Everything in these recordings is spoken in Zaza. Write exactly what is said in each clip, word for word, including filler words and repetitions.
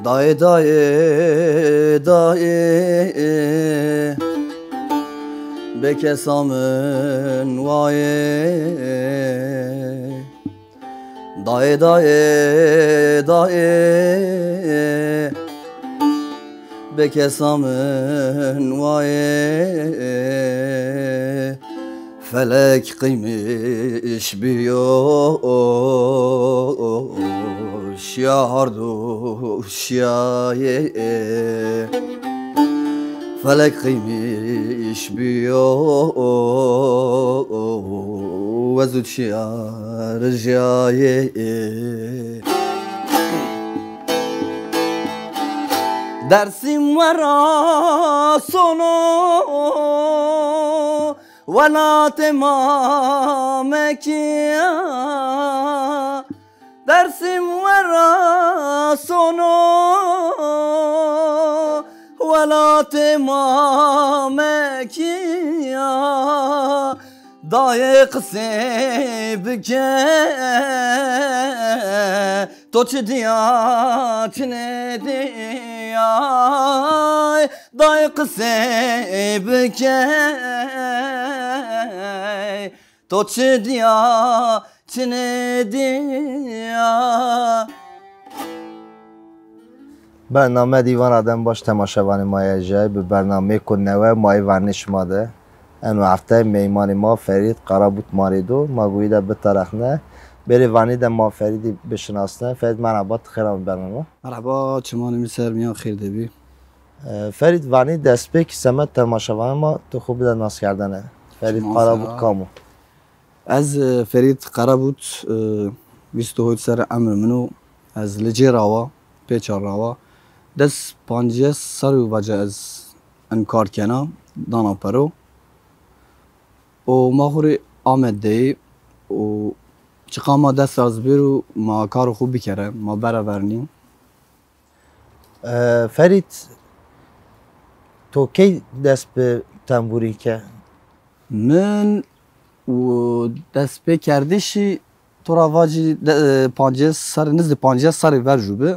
Dayê, dayê, dayê, bê kesa min wayê. Dayê, dayê, dayê, bê kesa min wayê. Felek qîmiş biyo, şiya hard û şiyayê. Felek qîmiş biyo, ez û şiya rijayê. Dersim wera sono, welatê ma Mekî ya. Dersim wera sono, welatê ma Mekî ya. Dayê qisê bike, to çi diya çi nêdiyay. Dayê qisê bike, to çi diya çi nêdiya. Bername dî vana dem baş temaşevanê ma yê ejayî, bi bernameyêko newe ma yê vernê şima de. Eno hefte meymanê ma Ferîd Qarabut ma rê do, ma guyî de bitarexne. Bêrê vanî de ma Ferîdî bişinasne. Ferîd, merheba, ti xêr amî bernama. Merheba, çimanê mi ser mîyan xêr de bî. E, Ferîd, vanî destpêkî semed temaşevanê ma tu xwu bide naskerdene. Ferîd Çiman Qarabut sera. Kam o? Ez, e, Ferîd Qarabut, e, vîst û hewt serrî emrê min o. Ez li cê ra wa, pêça ra wa. Des pancês serrî vaca ez en kar kena, dana pero. Û ma xwu rê Amed de yê û çiqa ma dest ra zî bêro ma karê xwu bikere, ma bere vernî. E, Ferîd, to key dest bi tembûrî ke? Min û destpêkerdişî to ra vacî de, e, pancês serrî, nizdî pancês serrî ver jû bi.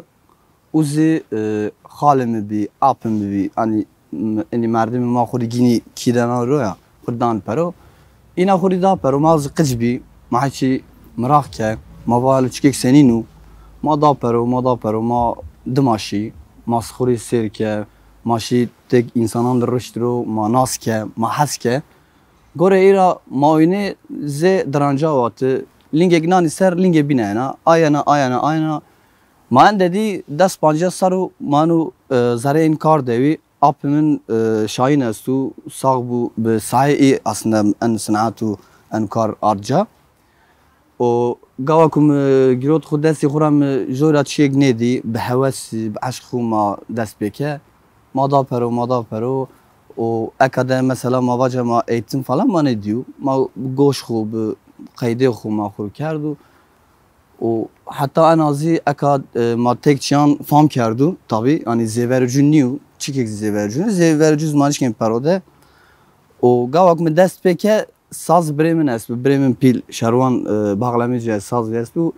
Û zî, e, xalê mi bî, apê mi bî, yanî, m-, enî merdimê ma xwu rê gînî kî de na ro ya, xwu rê dan pero. Îna xwu rê da pero, ma zî qic bî, ma heçî miraq ke, ma va elo çikêk senîn o, ma da pero, ma da pero, ma dima şî, ma xwu rê sêr ke, ma şî têk însanan de rişt ro, ma nas ke, ma hes ke. Gorê î ra ma oynê zê diranca wati, lingêk nanî ser, lingê bîne ena, ayena, ayena, ayena. Ma ende dî des pancês serr o ma eno, e, zereyên kar de wî. Apê min, e, Şahîn esto, sax bo, bi sayê î aslında en sineat û en kar ard ca. Û gawa ku mi girot xwu destê xwu ra mi joy ra çiyêk nêdî, bi hewesî, bi eşq xwu ma dest pê ke. Ma da pero, ma da pero. Û eka de mesela ma vaca ma eğitim falan ma nêdîyo. Ma bi goş xwu, bi qeydê xwu ma xwu kerdo. Û heta ena zî eka, e, ma têk çiyan fam kerdo, tabî, yanî zêvercû nîyo, çikêk zî zêvercû nîyo, zêvercû zî ma nişkên pero de. Û gawak mi dest pê ke saz birê min est bi, birê min pîl Şerwan, e, baxlemê ci saz est bi,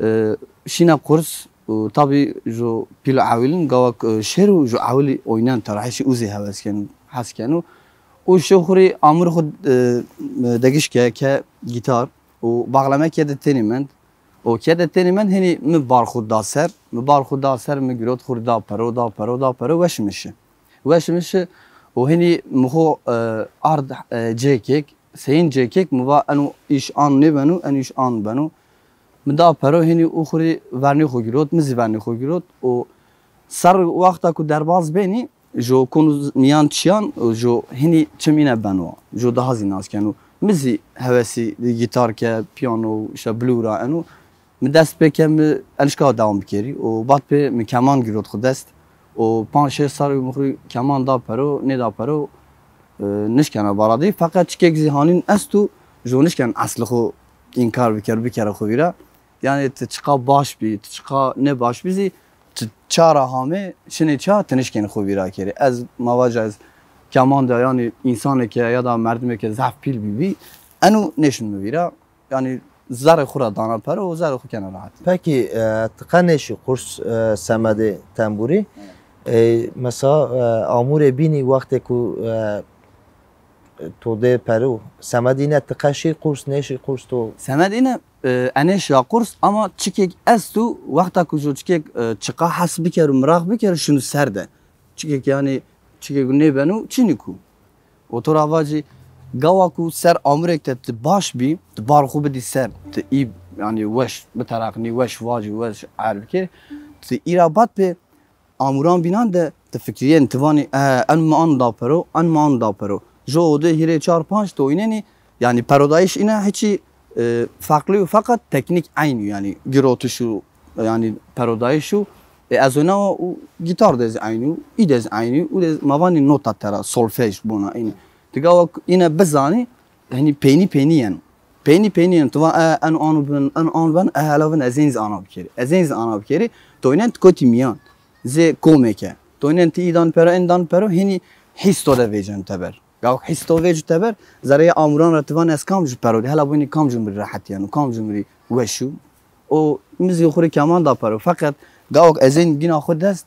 e, şîne kurs û tabî ju pîl ewilin gawak, e, şêro ju ewilî oynen, terahîşî û zî hewes keno, hes keno. Û şo xwu rê amir xwu, e, degiş ke, ke gîtar û baxleme ke de tenî mend. Û ke de tenî mend, hinî mi bar xwu da ser. Mi bar xwu da ser, mi girot xwu rê da pero, da pero, da pero, weş mi şi. Weş mi şi û hinî mi xwu, e, ard, e, cêkêk, seyîn cêkêk mi va eno îş an nêbeno, eno îş an beno. Mi da pero hinî û xwu rê vernî xwu girot, mi zî vernî xwu girot û ser wexta ku derbaz benî, jo konu mîyan çiyan, jo hinî çim îne beno, jo daha zî nas keno. Mi zî hewesî gîtar ke, piyano, işte blues ra eno. Mi dest pê ke mi enişka dewam bikerî û bad pê mi keman girot xwu dest û panc şeş serrî mi xwu rê keman da pero, nêda pero, e, nişkena baradî. Feqet çikêk zî hanîn esto, jo nişken eslê xwu înkar biker, bikere xwu vîra. Yanî ti çiqa baş bî, ti çiqa nêbaş bî zî, ti ça ra hamê, şinê ça, ti nişkên xwu vîra kerî. Ez ma vaca ez keman de, yanî însanê ke ya da merdimê ke zaf pîl bîbî, eno nêşin mi vîra. Yanî zerrê xwu ra dana pero û zerrê xwu kena rehet. Pekî, e, ti qe nêşî qurs, e, semedê tembûrî? E, mesela, e, amûrê bînî wextê ku, e, to dê pero, semed îne ti qe şî qurs, nêşî qurs to? Semed îne, e, enê şiya qurs, ama çikêk esto, wexta ku jo çikêk, e, çiqa hes bikero, miraq bikero, şino ser de. Çikêk, yanî, çikêk nêbeno, çinî ku. O to ra vacî, gawa ku ser amûrêk de ti baş bî, ti bar xwu bidî ser, ti î, yanî, weş bitereqnî, weş vacî, weş erb kê, ti î ra bad pê amûran bînan de ti fikrîyen, ti vanî, e, en mi an da pero, en mi an da pero. Jo ode hîrê çar panc to înenî, yanî perodayîş îne hiçî, e, ferqlî yo, feqet teknîk eynî yo, yanî girotiş û, yanî perodayîş û, e, ez oynawa û gîtar de zî eynî yo, î de zî eynî yo, û de ma vanî nota tera, solfej bona înî. Ti gawa îne bizanî, yanî peynî peynî yeno. Peynî peynî yeno. Ti va, e, en anu bin, en anu bin, e, hela vin ez ên zî ana bikerî. Ez ên zî ana bikerî. To înen ti kotî mîyan. Zê komêke. To înen ti î dan pero, ên dan pero, hînî hîs to de vêceno teber. Gawik hîs to vêco teber, zereyê amûran ra ti van ez kamcî pero dî, hela bo înî kamcî mi rî rehet yeno, kamcî mi rî weş o. O mi zî xwu rê keman da pero. Feqet gawik ez ên gîna xwu dest,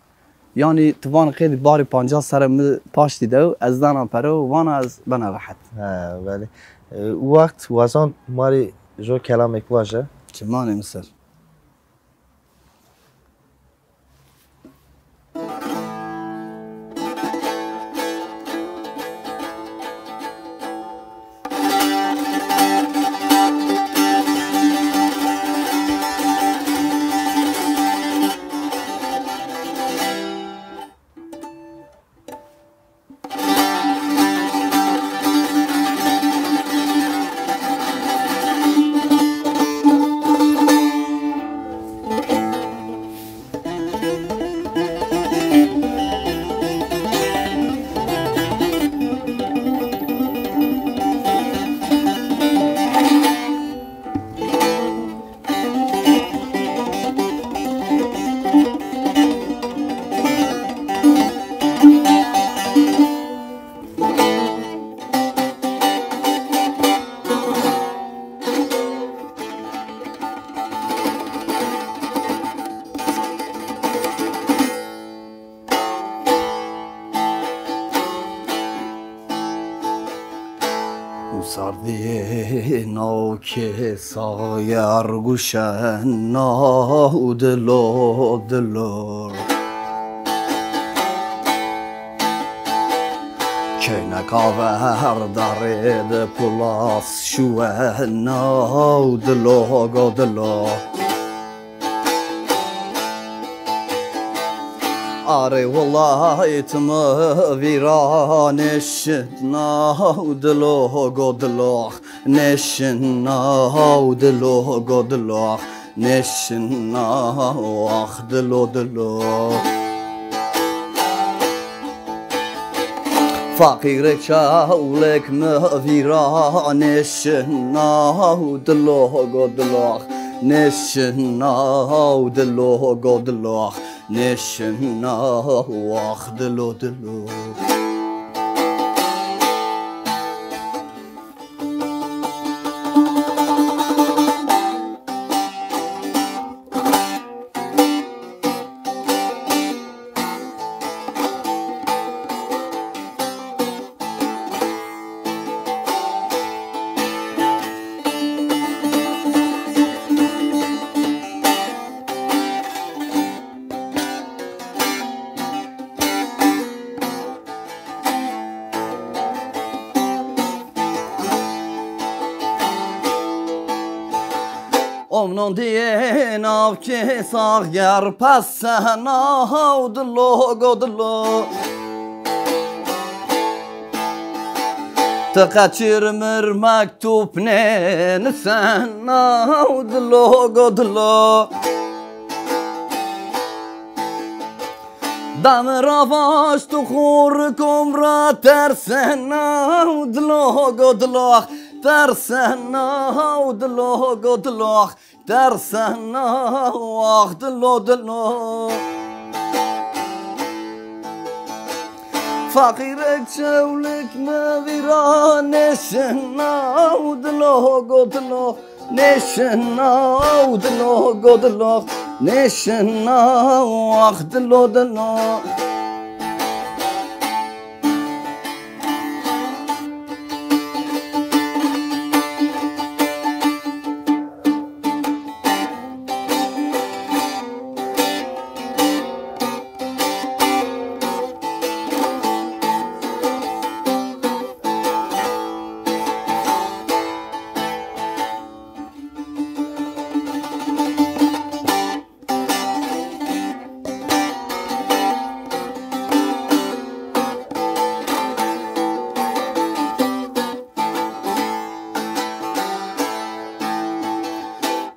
yanî ti van qêdî barê pancas serre mi paştî de yo, ez dana pero, vana ez bena rehet. Ha, belê. E, wext wazan ma rê jo kelamêk vaje. Çimanê mi ser. Sardî naw ke sayer guşen naw dilo dilo. Keyneka ver darê de pulas şuwe naw dilo go dilo. Arê welayt mi vîra nêşinaw dilo go dilo, nêşinaw dilo go dilo, nêşinaw ax dilo dilo. Feqîrêk çewlêk mi vîra nêşinaw dilo go dilo, nêşinaw dilo go dilo, nêşinaw ax dilo dilo. Omnon diyê nav ki sax ger pesena haw dilo go dilo. Ti qeçir mir mektub nênisena haw dilo go dilo. Dame ra vaş tu xo rikom ra tersena, dilo go dilo, tersena, dilo go dilo, tersena, ah dilo dilo. Feqîrek çewlik mi vîra nêşina, dilo go dilo. Nêşinaw dilo go dilo, nêşinaw ax dilo dilo.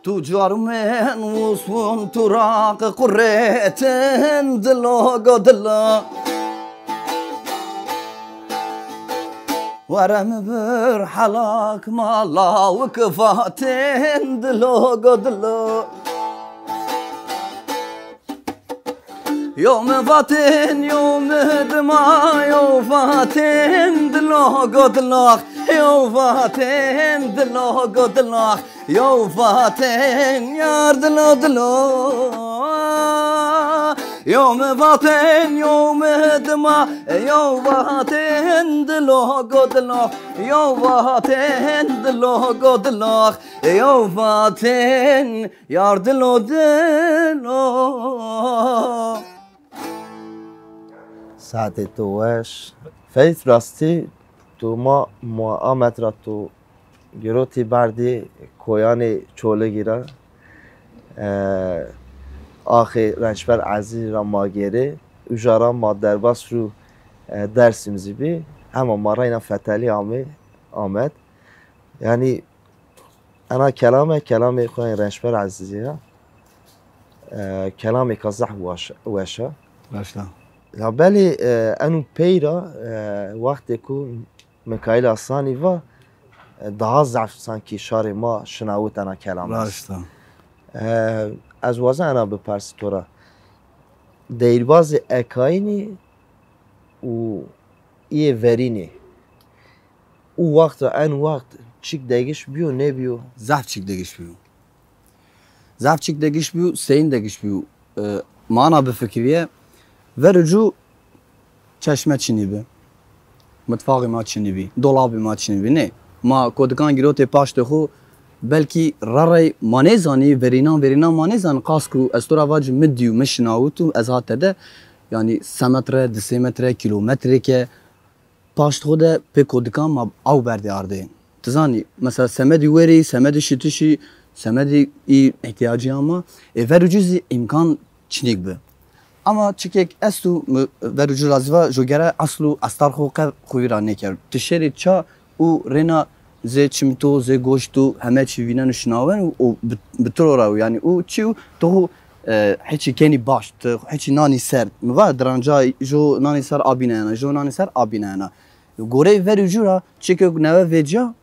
Tu carmen usvun tu raq qurretin dilo go dilo. Were mi bir helak ma lawik vatin dilo go dilo. Yo mi vatin, yo mi dima, yo vatin dilo go dilo. Yo vatin dilo go dilo. Yo vatin yar dilo dilo. Yo mi vatin, yo mi dima, yo vatin dilo go dilo. Yo vatin dilo go dilo. Yo vatin yar dilo dilo. Saetê to weş. Feyz rastî tu ma, ma Amed ra tu girotî berdî koyanê Çoligî ra. E, axê Rençber Ezîz ra ma gêrê. Uca ra ma derbas rû, e, Dersim zî bî. Hema ma reyna fetelî amê Amed. Yanî ena kelame, kelamê xo yê Rençber Ezîzî ya. E, kelamêka zehf weş, weş a. Başla. Ya belê, e, eno pey ra, e, wextê ku Mikaîl Asanî va, e, daha zehf sankî şarê ma şinawit ena kelame. Raşt a. E, ez wazen ena bipersî to ra. Deyîrbazê Ekayînî û îyê verînî. Û wext ra en wext çik degiş bîyo, nêbîyo? Zaf çik degiş bîyo. Zaf çik degiş bîyo, seyîn degiş bîyo. E, ma ana bifikirîye, ver û cû çeşme çinî bi. Mitfaqê ma çinî bî, dolabê ma çinî bî. Nê, ma kodikan girotê paştê xo, belkî rarey ma nêzanî, verînan, verînan ma nêzanî. Qas ku ez to ra vacî mi dîyo, mi şinawito, ez ha tede, yanî se metre, di sê metre, kîlometrêke, paşt xo de pê kodikan ma aw berdê ardê. Ti zanî, mesela semedî werî, semedî şitişî, semedî î îhtîyacîya ma, ê ver û cû zî îmkan çinîk bi. Ama çikêk esto, mi ver û cû ra zî va, jo gere esl û estar xo qe xo vîra nêkerd. Ti şêrê ça û rêna zê çimto, zê goşto, heme çî vîneno şinaweno û bi, bi ti ro ra yo. Yanî û çî û to xo, e, hiçî kenî baş, ti hiçî nanî ser. Mi va diranca jo nanî ser a bînayena, jo nanî ser a bînayena. Goreyê ver û cû ra çikêk newe vêcîya,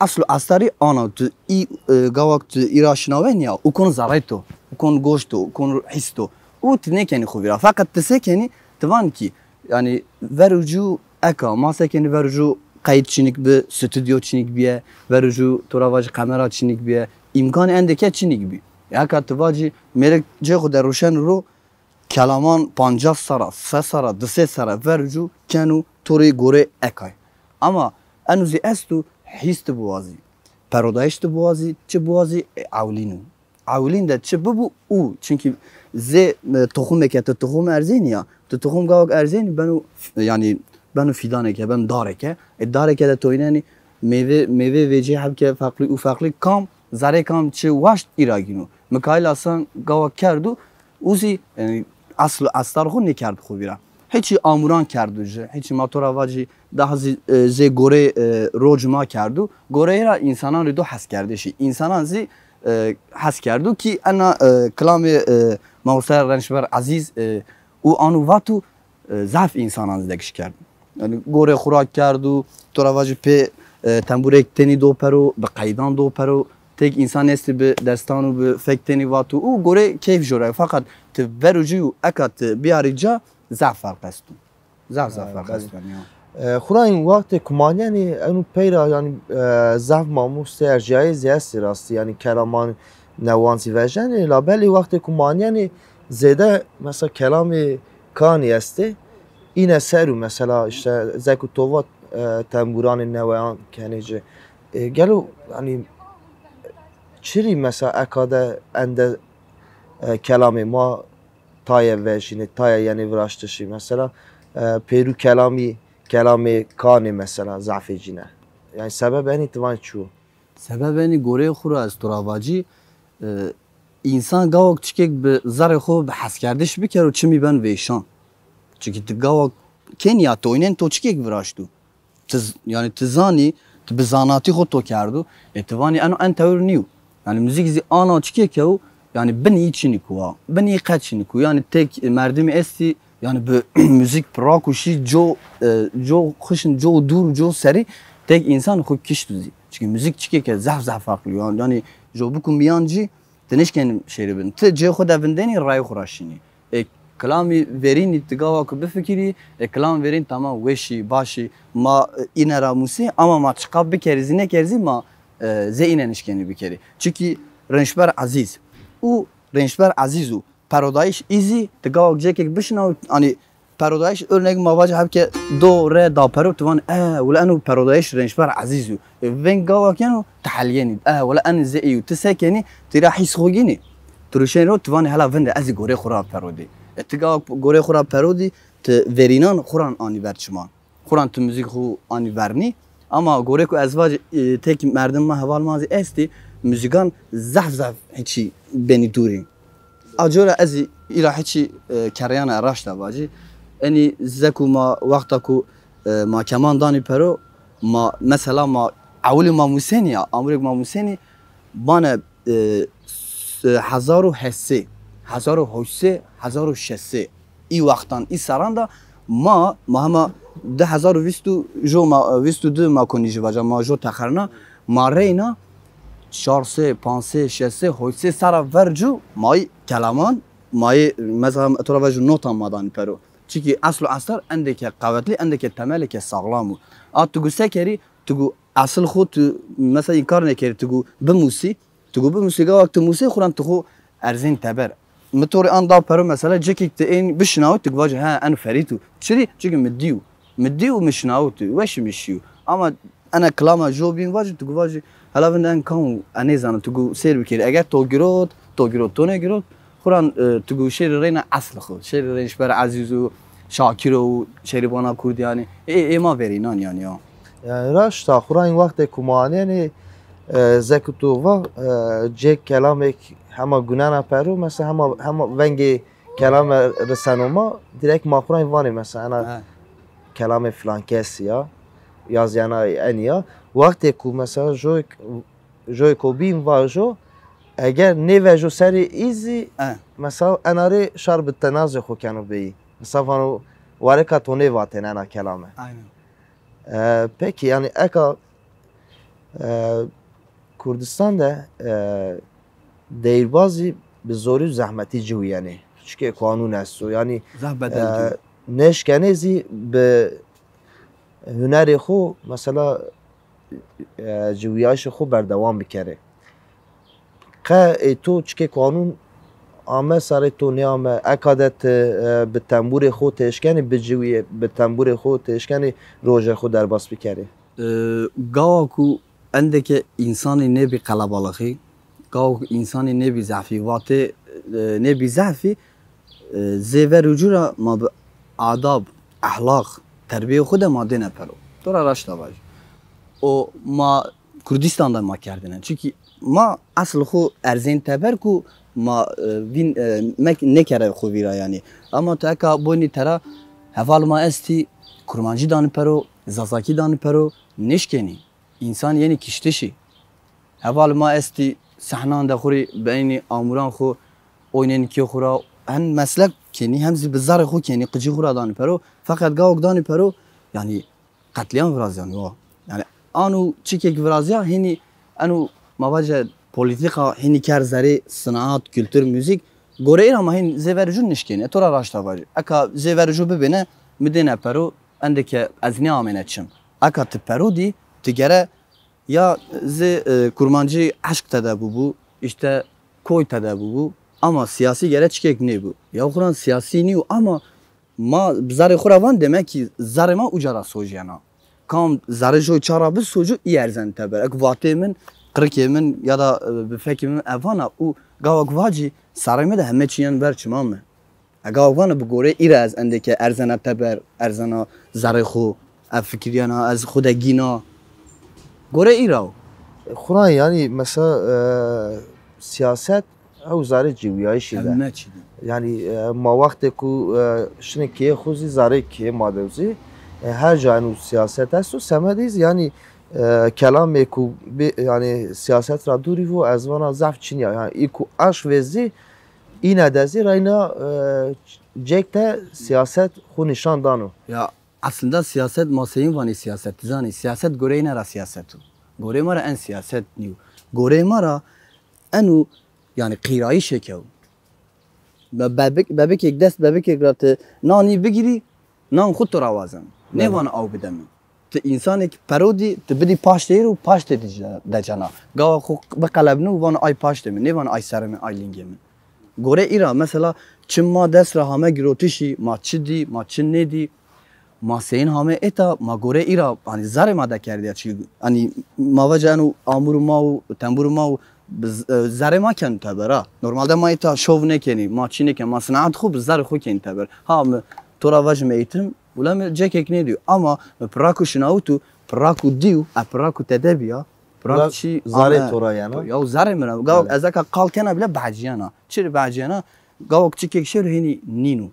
esl û estarî ana tu î, e, gawak tu î ra şinawen ya, û kon zerrey to, û kon goş to, û kon hîs to. Û ti nêkenî xo vîra. Feqet ti se kenî, ti van kî, yanî ver û cû eka, ma se kenî ver û cû qeyd çinîk bi, stûdyo çinîk bîye, ver û cû to ra vacî kamera çinîk bîye, îmkanê endê ke çinîk bî. Eka ti vacî mêrik cê xo de ruşen ro, kelaman pancas serra, se serra, di sê serra ver û cû keno to rê gorê ekay. Ama eno zî esto hîs ti biwazî, perodayîş ti biwazî, çi biwazî, e, ewlîn o. Ewlîn de çi bibo û, çimkî zê, e, toxumêke ti toxum erzenî ya, ti toxum gawak erzenî beno, yanî beno fîdanêke, beno darêke. E, darêke de toynenî mêve, mêve vêcî hebke feqlî û feqlî kam zerê kam çi waşt î ra gîno. Mikaîl Asan gawak kerdo, û zî, yanî, esl û estar xo nêkerd xo vîra. Hiçî amuran kerdo ci, hiçî ma to ra vacî daha zî, e, zê gorê, e, roc ma kerdo. Goreyê ra însanan rê do heskerdişî. Însanan zî, e, hes kerdo kî ena, e, kilamê, e, Mawse Rençber Ezîz, e, û ano vato, e, zaf însanan zî degiş kerd. Yanî gorê xo ra kerdo, to ra vacî pê, e, tembûrêk tenî do pero, bi qeydan do pero, têk însan estî bi destan û bi fek tenî vato û gorê keyf jo ra. Feqet ti ver û cû eka ti biyarî ca zaf ferq esto. Zaf zaf Ha, ferq belê. Esto yanî ya. E, xura în wextê ku manenê, eno pey ra, yanî, e, zaf mamoste erciyayê zî estê rastî, yanî kelaman newan zî vejenê, labelê wextê ku manenê zêde, mesela, kelamê kanî estê, îne ser û, mesela, îşte, zek û tova, e, temburanê neweyan kenê ci. E, gelo, yanî, çirî, mesela, eka de ende, e, kelamê ma taye vejînê, taye yenê viraştişî. Mesela, e, pêrû kelamî, kelamê kanê, mesela, zafê cîne. Yanî, sebeb enî ti vanê çi yo? Sebeb enî goreyê xwu ra ez to ra vacî, e, însan gawak çikêk bi zerrê xwu bi heskerdiş bikero, çimî ben vêşan. Çimkî ti gawak kenî ya ti oynên, to çikêk viraşto. Ti z-, yanî ti zanî, ti bi zanatî xo to kerdo. E, ti vanî eno en tewir nîyo. Yanî muzîk zî ana çikê kew, yanî binî yî çinî ku wa. Binî yî qet çinî ku. Yanî tek merdimî estî, yanî bi muzîk pirak û şî co, e, co xişin, co dûr, co serî tek însan xo kişto zî. Çimkî muzîk çikê ke zaf zaf farqlî yo. Yanî jo biku mîyan cî, ti nêşkenî şêrî bin. Ti cihê xo de vindenî, rayê xo ra şînî. E, kilamî verînî ti gawa ku bifikirî, e, kilam verîn tamam weşî, başî, ma, e, îne ra musî, ama ma çiqa bikerî zî nêkerî zî ma, e, zê îne nişkenî bikerî. Çikî Rênçber Ezîz û Rênçber Ezîz û perodayîş î zî ti gawa cekek bişinaw, anî perodayîş örnek ma vac hebke do, re, da pero, ti van, e, wila eno perodayîş Rênçber Ezîz û. E, veng gawa keno, ti helyenî. E, wela enî zê ey û ti se kenî, ti ra hîs xo gînî. Ti ruşen ro, ti vanî hela vinde ez zî gorê xo ra perodî. E, ti gawa gorê xo ra perodî, ti verînan xo ra anî ver çiman. Xo ra ti muzîk xo anî vernî. Ama gorê ku ez vacî, e, tek merdim ma, heval ma zî estî, muzîkan zaf zaf hiçî benî dûrî. Aco ra ez zî îra hiçî, e, kereyana raşta vacî. Enî zek û ma wexta ku, e, ma keman danî pero, ma mesela ma ewilî ma musenî ya, amurêk ma musenî, bane, e, s-, hezar û hesê, hezar û hoşsê, hezar û şesê. Î wextan, î serran de ma, ma hema di hezar û vîst û jo ma, vîst û di ma konî jî vaca, ma jo texerna, ma reyna çar sey, panc sey, şeş sey, hoşt sey serra ver cû ma yî kelaman, ma yî mesela to ra vajî notan ma danî pero. Çikî esl û estar endêke qewetlî, endêke temelêke saxlam û. A tu gu se kerî, tu gu esil xo tu mesela înkar nêkerî, tu gu bimusî, tu gu bimusî, gawak tu musî, xuran tu xo erzên teber. Mi to rê an da pero mesela, cekik tu ên bişinawit, tu gu vajî, he, eno Ferît û. Çirî? Çikî mi dîw. Mi dî û mi şinawit û weşî mi şîyo. Ama ena kilama jo bîn vajî, tu gu vajî, hela vinde en kam û, e, nêzana, tu gu sêr bikêrî. Eger to girot, to girot, to nêgirot, xuran, e, tu gu şêrî reyna esl xo. Şêrî Rênçber Ezîz û Şakîro û şerîbana kurdî yanî. Ê, ê ma verînan yanî ya. Yanî raşt a, xuran wextê ku ma anenê, e, zek û tu va, e, cêk kelamêk hema gunena pero, mesela hema, hema vengê kelame riseno ma, direkt ma xo ra vanê mesela ena kelamê filan kesî ya, ya zî ena enî ya. Wextê ku mesela joyê, joyê ko bîn vajo, eger nêvejo serê î zî, mesela ena rê şar bi tenazê xo keno beyî. Mesela vano, wareka to nêvatêne ena kelame. Aynen. E, peki, yanî eka, e, Kurdistan de, e, deyîrbazî bi zorî û zehmetî ciwîyenê. Çike kanûn esto. Yanî, zaf bedel, e, ciwî, nêşkenê zî bi hunerê xo, mesela, e, ciwîyayîşê xo berdewam bikerê. Qe ê to çike kanûn ame serê to nêame? Eka de ti, e, bi tembûrê xo têşkenî biciwîyê, bi tembûrê xo têşkenî rojê xo derbas bikerê? E, gawa ku endeke însanî nêbî qelebalixî, gawa ku însanî nêbî zehfî, vatê, e, nêbî zehfî, e, zê ver û cû ra ma bi adab, ehlaq, terbîyê xo de ma dêne pero. To ra raşta vajî. O ma Kurdistan de ma kerdêne. Çunkî ma esil xo erzên teber ku ma, e, vîn, e, mek nêkere xo vîra yanî. Ama tu eka bonî tera heval ma estî, kurmancî danî pero, zazakî danî pero, nêşkenî. Însan yenî kiştişî. Heval ma estî sehnan de xo rê bi eynî amuran xo oynên kê xo ra, hem meslek kenî hem zî bi zerrê xo kenî, qicî xo ra danî pero. Feqet gawik danî pero, yanî qetlîyam virazîyanî wa. Yanî ano çikêk virazîya, hînî eno ma vace polîtîka hînî kerd zerê sinaat, kultur, muzîk. Goreyê ra ma hîn zê ver û cû nişkenî. E, to ra raşta vajî. Eka zê ver û cû bibêne, mi dêne pero, Endê ke ez nêamêne çim. Eka ti pero dî, ti gere ya zê, e, kurmancî eşq tede bûbû, îşte koy tede bûbû, ama siyasî gere çikêk nêbû. Ya xo ra siyasî nîyo ama ma bi zerrê xo ra van, demek ki zerrê ma uca ra socîyena. Kam zerrê joy ça ra bi socu, î erzen teber. Ek vatê min, qirikê min ya da, e, bi fekê min ev vana û gawak vacî serrê mi de heme çî yen ver çima mi. Ega vana bi gorê î ra ez endê ke erzena teber, erzena zerrê xo, ez fikirîyena, ez xo de gîna. Gorê î ra o. Xura yanî mesela, e, siyaset ew zerê ciwîyayîşî de. Heme çî de. Yanî, e, ma wextê ku, e, şinê keyê xo zî zerê keyê ma de zî, e, her ca eno siyaset esto, semedê zî yanî, e, kelamê ku bê, yanî siyaset ra dûrî vo ez vana zaf çin ya. Yanî î ku eşq vê zî, îne de zî reyna, e, cek de siyaset xo nîşan dano. Ya, aslında siyaset, ma seyîn vanî siyaset, ti zanî, siyaset goreyê îne ra siyaset o. Goreyê ma ra en siyaset nîyo. Goreyê ma ra eno, yanî qîrayîşêk o. Be-, bebik-, bebikêk, dest bebikêk ra ti nanî bigîrî, nan xo to ra wazen. Belê. Nêvan aw bide mi. Ti însanêk pero dî, ti bidî paştê ro, paştê dî ce-, decena. Gawa xo biqelebno û vano ay paştê mi, nêvano ay serê mi, ay lingê mi. Gorê î ra mesela çim ma dest ra hame girotişî, ma çi dî, ma çi nêdî, ma seyîn hame êta, ma gorê î ra, hanî zerê ma dekerdîya çi, hanî ma vace eno amûrê ma û tembûrê ma û bi z-, e, zerê ma keno teber a. Normalde ma îta şov nêkenî, ma çî nêkenî, ma sinaet xo bi zerê xo kenî teber. Ha mi to ra vajim eğitim, wule mi cekêk nêdîyo. Ama mi piraku şinawit û piraku dîyo, e piraku tede bîya, piraku çî zerê ame. To ra yena? Ya zerê mi ra. Gawek ez eka qal kena bile behecîyena. Çirê behecîyena? Gawek çikêk şêro hênî nîno.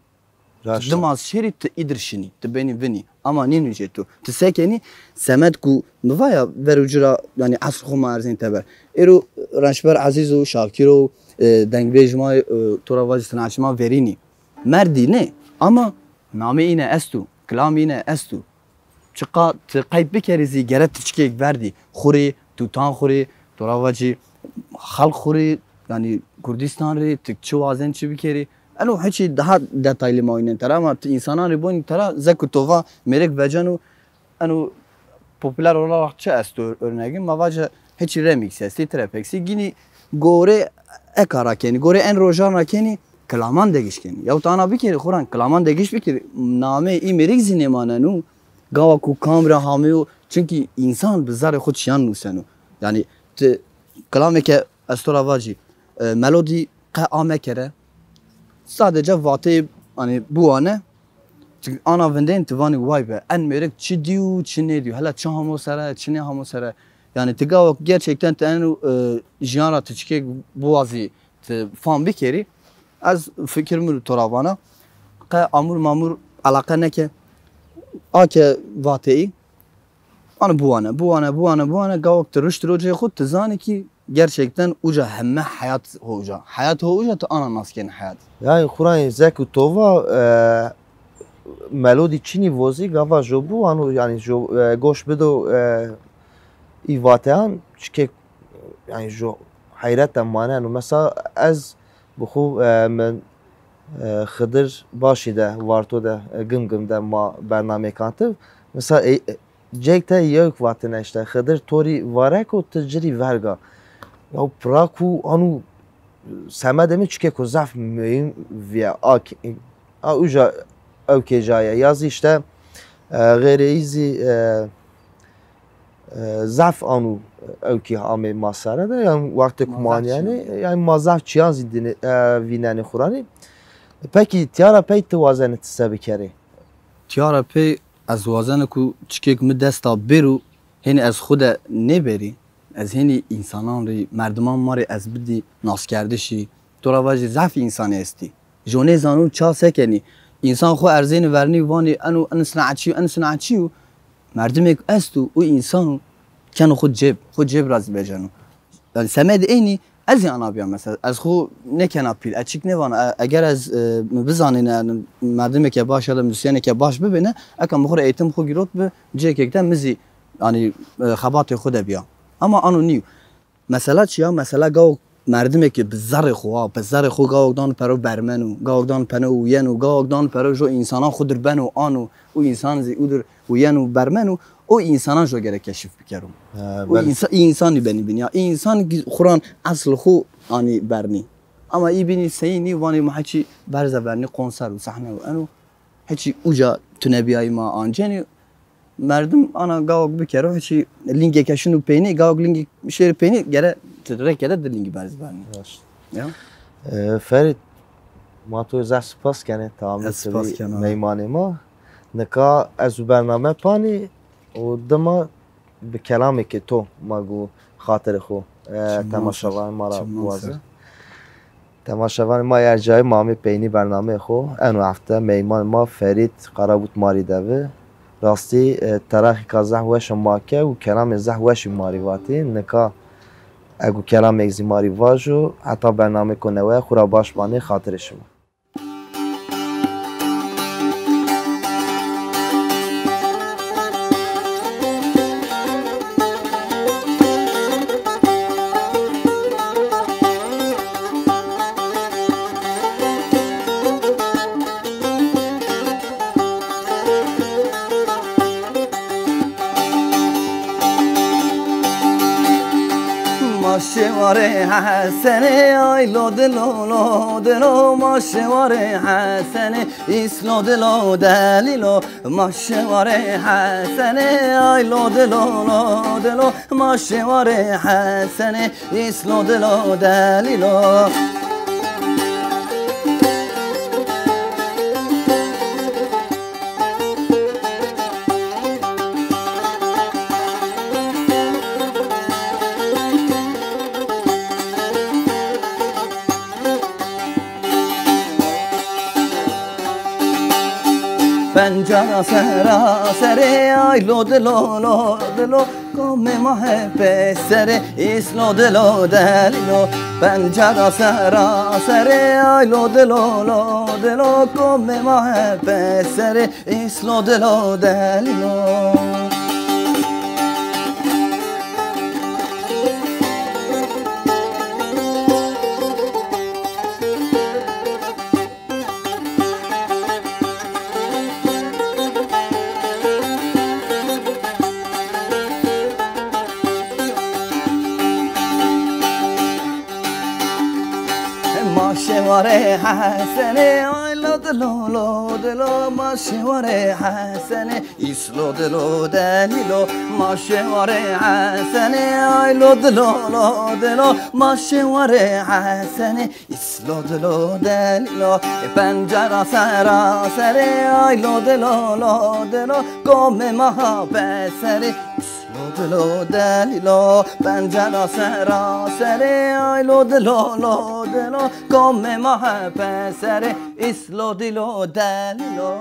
Raşt. Dima ez şêrî ti îdir şinî, ti benî vinî. Ama nînî jê tu. Ti se kenî, semed ku mi va ya ver û ci ra, yanî esr xo ma erzên teber. Êro Rençber Ezîz o, Şakir o, e, dengbêj ma, e, to ra vajî sinaetçî ma verînî. Merdî nê, ama namê îne esto, kilamê îne esto. Çiqa ti qeyd bikerî zî gere ti çikêk verdî. Xwu rê, tutan xwu rê, to ra vacî xelq xwu rê, yanî Kurdistan rê, ti çi wazen çi bikerî. Eno hiçî daha detaylı ma wînen tera ama ti însanan rê bonî tera, zek û tova mêrik veceno, eno populer olarak çi esto örnegin, ma vace hiçî remix estî, trap estî, gînî gore eka ra kenî, gore en rojan ra kenî, kilaman degiş kenî. Yahut ana bikerî, xwu ra kilaman degiş bikerî, nameyê î mêrik zî nêmaneno. Gawa ku kam ra hameyo, çunkî însan bi zerrê xwu çiyan nuseno. Yanî ti kilamê ke ez to ra vacî, e, melodî qe ame kere, sadece vateyê, hanî, biwane, çunkî ana vindên ti vanî way be, en mêrik çi dîyo, çi nêdîyo, hela çi hamo sere, çi nêhamo sere. Yanî ti gawa gerçekten ti eno, e, jiyan ra ti çikêk biwazî, ti fam bikerî, ez fikir mi to ra vana, qe amûr mamûr eleqe neke, a ke vateyî, ano biwane, biwane, biwane, biwane, gawek ti rişt rocê xwu, ti zanî kî gerçekten uca heme heyat ho uca. Heyat ho uca, ti ana nas kenî heyat. Yanî xwu ra zek û tova, e, melodî çinî vozî, gava jo biwano, yanî jo, e, goş bido, e, î vateyan, çikêk, yanî jo heyret de maneno. Mesela ez bi xwu, e, min, e, Xidir Başî de, Varto de, e, Gimgim de ma bernameyêk antiv. Mesela, e, e, cek de yewk vatine îşte, Xidir to rî varek o, ti ci rî verga. Ya pira ku anu semedê mi çikêko zaf muhîm vîye. A, a uca ewkê caye. Ya zî îşte, e, xeyrê î zî, e, e, zaf anu ewkî amê ma sere de, yanî wextê ku ma nîyenê, yanî ma zaf çîyan zî dîne, e, vînenê xwu ra nî. Pekî tîya ra pey ti wazenê ti se bikerê? Tîya ra pey ez wazena ku çikêk mi dest a bêro, hênî ez xwu de nêberî, ez hênî însanan rê, merdiman ma rê ez bidî naskerdişî. To ra vajî zaf însanî estî. Jo nêzano ça se kenî. Însan xwu erzênî vernî vanî eno, eno sinaetçî yo, eno sinaetçî yo. Merdimêk esto, o însan o, keno xwu cêb, xwu cêb ra zî veceno. Yanî semedê eynî ez zî ana bîya mesela. Ez xwu nêkena pîl, ez çik nêvana. E, eger ez, e, mi bizanêne, yanî merdimêke baş ya da muzîsyenêke baş bibêne, eka mi xwu rê eğitim xwu girot bi, cêkêk de mi zî, yanî, e, xebatê xwu de bîya. Ama ano nîyo. Mesela çi ya? Mesela gawo merdimê ke bi zerrê xo, ha, bi zerrê xo gawek dano pero bermeno, gawek dano pero wiyeno, gawek dano pero jo însanan xo dir beno ano, û însan zî û dir wiyeno bermeno, o însanan jo gerek keşif bikero. He, û belê. Însa-, însanî benî bînî ya. Însan xo ra esl xo anî bernî. Ama î bînî seyînî vanî ma heçî berze vernî konser û sehne û eno. Heçî uca tunebîyayî ma ancenî. Merdim ana gawek bikero, heçî lîngê ke şino peynî, gawek lîngê şêrî peynî, gere ti rêke de di lîngî berz bernî. Raşt. Ya. E, Ferît, ma to zaf spas kenê, tamamê. Ez spas kena. Meymanê ma. Nika ez û bername panî û dima bi kelamêkê to ma gu xatirê xo, e, temaşevanê ma ra biwaze. Temaşevanê ma yê ercayî, ma amê peynî bernameyê xo. Eno hefte meymanê ma Ferît Karabut ma rî de bi. Rastî, e, teraxîka zaf weş o ma ke û kelamê zaf weşî ma rî vatî. Nika egu kelamêk zî ma rî vajo, heta bernameyêko newe xo ra baş manê, xatirê şima. Ma şêwarê Hesenê, ay lo dilo, lo dilo, ma şêwarê Hesenê, îs lo dilo, delîlo, ma şêwarê Hesenê, ay lo dilo, lo dilo, ma şêwarê Hesenê, îs lo dilo, delîlo. Pencara sera serê, ay lo dilo, lo dilo, komê ma hepê serê, îs lo dilo, delîlo. Pencara sera serê, ay lo dilo, lo dilo, komê ma hepê serê, îs lo dilo, delîlo. Ma şêwarê Hesenê, ay lo dilo, lo dilo, ma şêwarê Hesenê, îs lo dilo, delîlo, ma şêwarê Hesenê, ay lo dilo, lo dilo, ma şêwarê Hesenê, îs lo dilo, delîlo. E pencara sera serê, ay lo dilo, lo dilo, komê ma ha peserê, îs lo dilo, delîlo. Pencara sera serê, ay lo dilo, lo dilo, komê ma ha peserê, îs lo dilo, delîlo.